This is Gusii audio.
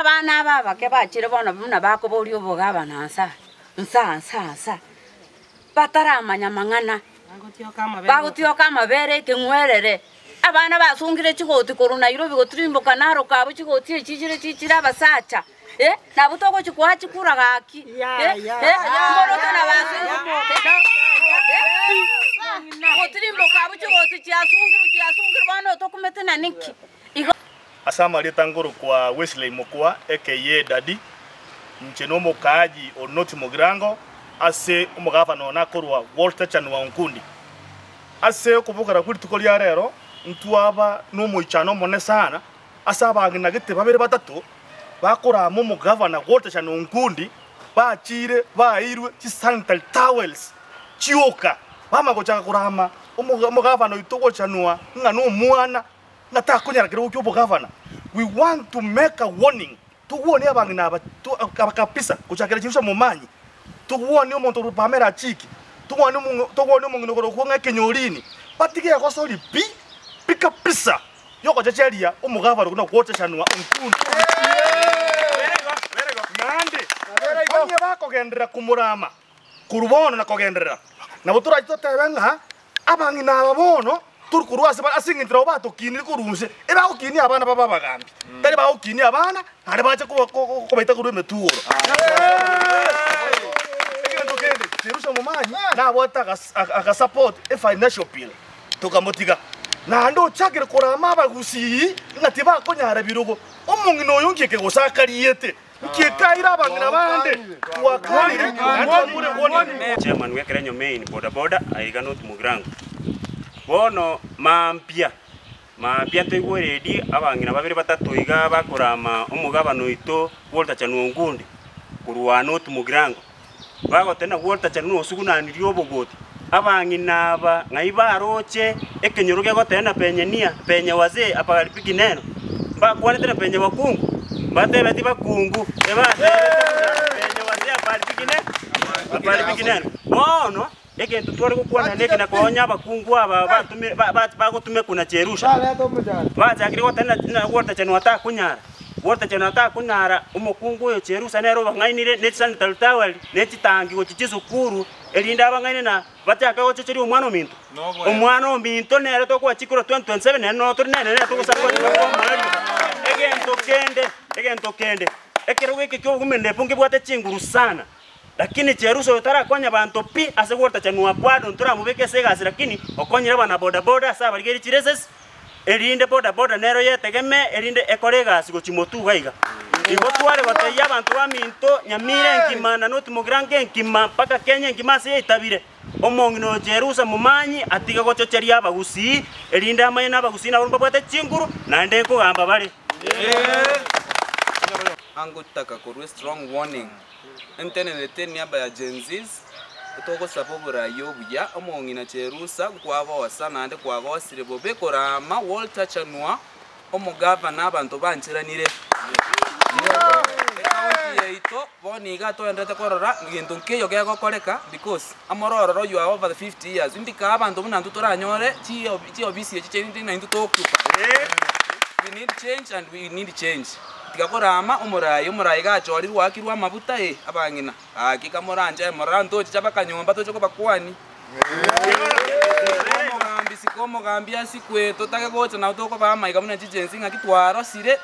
Abana aba abake bachire bono buna bakoboria obogabana nsa, nsa, nsa, nsa, bataramanya mang'ana, bagotioka amabere ekeng'werere. Abana basungire chigoti korwa Nairobi gotirimboka Narok abwo chigoti echi chire chichire abasacha eh, nabwo togochi koa chikura gaki eh, eh, mboro nabasungu gotirimboka abwo chigoti chiasungirwe chiasungirwe bono tokumete na niki igo. Ase amarieta nkorokwa Wesley Mokua aka Daddy, inche nomokaaji o North Mugirango ase omogavana one akorwa Walter Chanua Onkundi. Ase okobogera kwe rituko ria rero ntwaba nomoichano omonene sana ase abang'ina gete babere batato bakorama omogavana Walter Chanua Onkundi bachire baeirwe chisanitary towels chioka bamanya gochaka korama omogavana oito gochanua ng'a nomwana ng'a takonyara kerogo kia obogavana. We want to make a warning togwonie abang'ina aba aba kabisa gochakera Jerusha momanyi togwonie omonto korwa Pamela Achiki togwonie omong'o togwonie omong'ina okorokwa ng'a Ekenyorini batige egosori pi pi kabisa yogochecheria omogavana okwo na gochechanwa Onkundi. Naende onye bakogenderera komorama korwa bono na kogenderera nabo torache totebe ng'a abang'ina aba bono tori korwa ase ase eng'encho nabo batokinire korwa inse, ebagokinia abana babe abagambi, tari bagokinia abana naende bache kobaita korwa emetugoro. Egento kende, Jerusha momanyi nabwate agasupport efinancial bill tokamotiga, naende ochakire korama abagusii ng'a tibakonyara birogo. Omong'ina oyo nki eke gose akariete? Nki ekaire abang'ina bande twakanire naende twamure warning. Chairman bw'ekerenyo main boda boda aiga North Mugirango. Bono mambia, mambia ntoigwe eredi abang'ina babere batato iga bakorama omogabana oito Walter Chanua Onkundi korwa North Mugirango. Bagoteba ng'a Walter Chanua osugunanirie obogoti. Abang'ina aba ng'ai baroche ekenyoro gegoteba na penye nia, penye wazee apagaripiki neno. Mbakwanete na penye bakungu, mbatebeti bakungu, ebatebete buna penye wazee apagaripiki ne, apagaripiki neno. Bono, egento tware gokwana neke na konya abakungu aba batumire ba- ba- bagotumekwa na cherusha, bachakire goteba ng'a ng'a Walter Chanua takonyara. Walter Chanua takonyara, omokungu oyo Cherusa nere obang'ainire ne chisanitary towel, ne chitangi gochia chisukuru, erinde abang'aine na bachake gochecheria omwana ominto. Omwana ominto nere tokoa chikura 2027 nere noo tore nere nere togosupport mpaka omoerio. Egento kende, egento kende, ekerogo eke kia obogima ngebwate chinguru sana, lakini Cherusa oyo tarakonya banto pi ase Walter Chanua bado ntoramobeke ase egasi lakini okonyire abana boda boda ase abarigeria chireses, erinde boda boda nero yetegeme erinde ekore egasi gochia motwe iga iga. Igo tware gotebia abanto baminto Nyamira enkima na North Mugirango enkima mpaka Kenya enkima ase yaitabire, omong'ina oyo Cherusa momanyi atige gochocheria abagusii erinde amanye na abagusii nabo mbabwate chinguru naende nkogamba bare. Angotaka korwa strong warning ntenenete niaba ya Gen Zs togosaba oborai obuya omong'ina Cherusa nkwagosa naende kwagosire bobe korama Walter Chanua omogavana abanto bancheranire ekaunti yaito bono iga toenderete korora gento nkeiyo gegokoreka because amorororo you are over 50 years ndika abanto buna intwe toranyore chiofisi echi chiaito naintwe to occupy. We need change and we need change. Tiga korama omorai omorai gachorirwe oakirwe amabuta eh abang'ina gaki kamoranche morora ntochicha mpaka nyomba toche kobakwani. Omogambi siko omogambi asikwe totage gocha nabo tokobaa amaiga buna chiGen Z ng'aki twarosire.